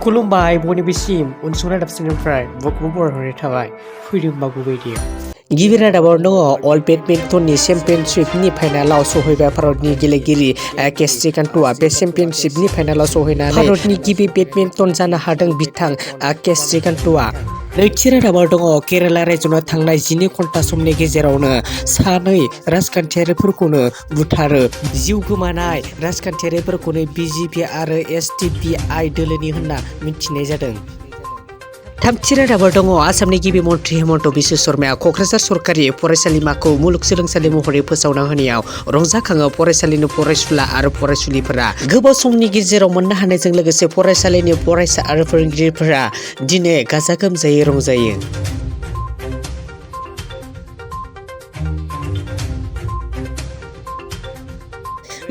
खुलुमबाय बयनिबोसिम उनसंनाय दाबसिननिफ्राय बकबो बरायहरनाय थाबाय फैदों बागुबै दैयाव गिबि रादाबाव दङ अल बेडमिन्टननि चेम्पियनशिपनि फाइनालाव सहैबाय भारतनि गेलेगिरि केस्ट्रिकान्ट'आ बे चेम्पियनशिपनि फाइनालाव सहैनानै भारतनि गिबि बेडमिन्टन जानो हादों बिथां केस्ट्रिकान्ट'आ नैथि रादाबाव दङ केराला रायजोआव थांनाय 12 घन्टा समनि गेजेरावनो सानै राजखान्थियारिफोरखौनो बुथारो जिउ गोमानाय राजखान्थियारिफोरखौनो बिजेपि आरो एसडिपिआइ दोलोनि होनना मिथिनाय जादों। थामथि रादाबाव दङ आसामनि गिबि मन्थ्रि हेमन्त बिश्व शर्माया क'क्राझार सरकारि फरायसालिमाखौ मुलुगसोलोंसालि महरै फोसावना होनायाव रंजाखाङो फरायसालिनि फरायसुला आरो फरायसुलिफोरा गोबाव समनि गेजेराव मोननो हानायजों लोगोसे फरायसालिनि फरायसा आरो फोरोंगिरिफोरा दिनै गाजा गोमजायै रंजायो।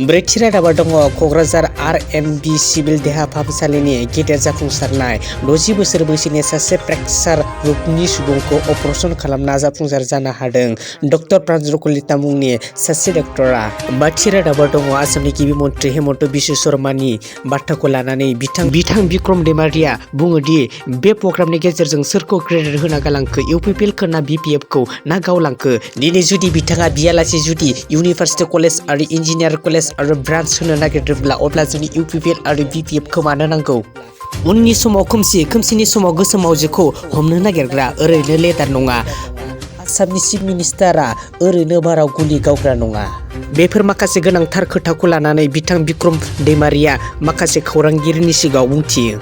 ब्रैथि रादाबाव दङ क'क्राझार आरएमबि सिभिल देहा फाहामसालिनि गेदेर जाफुंसारनाय 60 बोसोर बैसोनि सासे फ्रेक्सार रुपनि सुबुंखौ अपारेसन खालामना जाफुंसार जानो हादों डक्टर प्रान्जल कलिता मुंनि सासे डक्टरा। बाथि रादाबाव दङ आसामनि गिबि मन्थ्रि हेमन्त बिश्व शर्मानि बाथ्राखौ लानानै बिथां बिक्रम दैमारिया बुङोदि बे प्रग्रामनि गेजेरजों सोरखौ क्रेडिट होना गालांखो इउपिपिएलखौ ना बिपिएफखौ ना गावलांखो दिनै जुदि बिथाङा बियालासे जुदि इउनिभार्सिटि कलेज आरो इन्जिनियार कलेज आरो ब्रान्स होनो नागिरदोंब्ला अब्ला जोंनि इउपिपिएल आरो बिपिएफखौ मानो नांगौ? उननि समाव खोमसिनि समाव गोसोम मावजिखौ हमनो नागिरग्रा ओरैनो लेदार नङा। आसामनि चिफ मिनिस्टारा ओरैनो बाराव गुलि गावग्रा नङा। बेफोर माखासे गोनांथार खोथाखौ लानानै बिथां बिक्रम दैमारिया माखासे खौरांगिरिनि सिगाङाव बुंथियो।